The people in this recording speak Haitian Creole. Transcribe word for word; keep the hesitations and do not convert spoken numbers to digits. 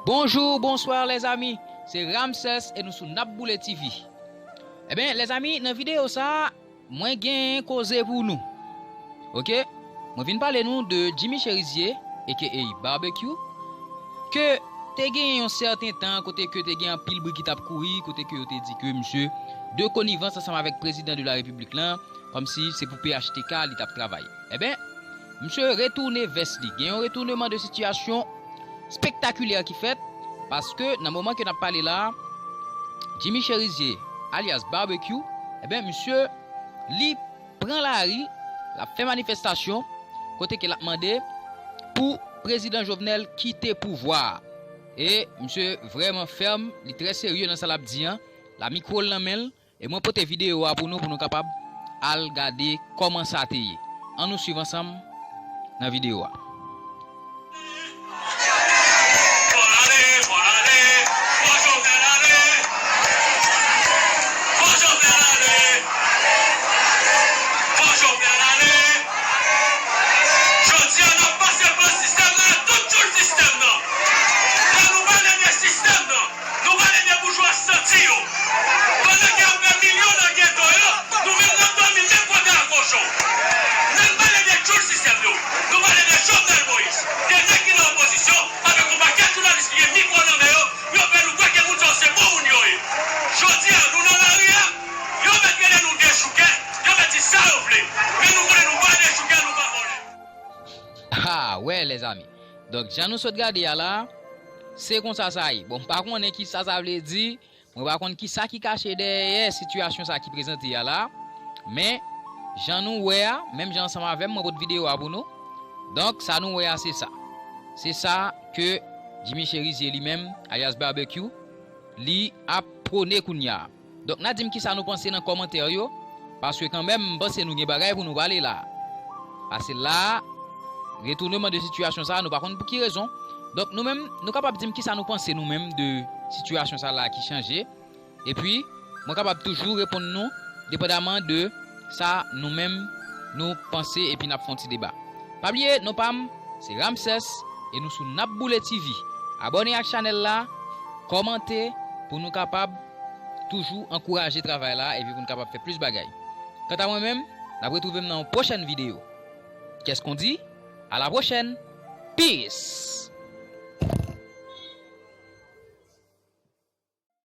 Bonjou, bonswa lèzami, se Ramsès e nou sou N ap Boule T V. Ebyen lèzami, nan videyo sa a, mwen gen koze pou nou. Oke? Mwen vin pale nou de Jimmy Chérizier, aka Barbecue, ke te gen yon sèten tan kote ke te gen anpil bri ki t ap kouri, kote ke yo te di ke misye de konivans ansanm avèk prezidan de la repiblik lan, kòmsi se pou P H T K li t ap travay. Ebyen, misye retounen vès li. Gen yon retournement de situation spectaculaire ki fèt, paske nan moman ke n ap pale la, Jimmy Chérizier, alyas Barbecue, ebyen, misye, li pran lari, l ap fè manifestasyon, kote ke l ap mande pou prezidan Jovenel kite pouvwa a. E misye vrèman fèm, li trè serye nan sa l ap di an, l a mikwo l nan men l, e mwen pote videyo a pou nou, pou nou kapab al gade kòman sa te ye. Ann nou swiv ansanm nan videyo a. Fò l ale, fò l ale, fò Jovenel ale, fò Jovenel ale, fò Jovenel ale. Jodi a, n ap pase pran sistèm nan, tout tchoul sistèm nan. Lè nou pale de sistèm nan, nou pale de boujwa santi yo. Pandan ke y ap fè milyon nan geto yo, nou menm n ap dòmi menm kote ak kochon. Lè n pale de tchoul sistèm yo, nou pale de Jovenel Moïse, de nèg ki nan opozisyon, avèk yon pakèt jounalis ki gen mikwo nan men yo, yo fè nou kwè ke moun sa yo se bon moun yo ye. Jodi a, nou nan lari a, yo mèt rele nou dechoukè, yo mèt di sa yo vle, men nou konnen nou pa dechoukè, nou pa vòlè. Ha, wè, lèzami. Donk, jan nou sot gade a la, se konsa sa ye. Bon, m pa konnen kisa sa vle di, mwen pa konn kisa ki kache dèyè sitiyasyon sa ki prezante a la, men, jan nou wè a, menm jan ansanm avè m, mwen pot videyo a pou nou. Donk, sa nou wè a, se sa. Se sa ke Jimmy Chérizier li menm, alyas Barbecue, li ap pwone kounye a. Donk, n a di m kisa nou panse nan kòmantè yo, paske kanmenm, m panse nou gen bagay pou nou pale la. Paske la a, retournement de situation sa a, nou pa konn pou ki rezon. Donk, nou menm, nou kapab di m kisa nou panse nou menm de sitiyasyon sa la ki chanje. Epi, mwen kapab toujou reponn nou, depandaman de sa nou menm nou panse, epi n ap fè yon ti deba. Pa bliye, non pa m, se Ramsès, e nou sou N ap Boule T V. Abòne ak chanèl la, kòmante pou nou kapab toujou ankouraje travay la epi pou nou kapab fè plis bagay. Kanta mwen menm, n ap retwouve m nan yon pwochèn videyo. Qu'est-ce qu'on dit? À la prochaine! Peace!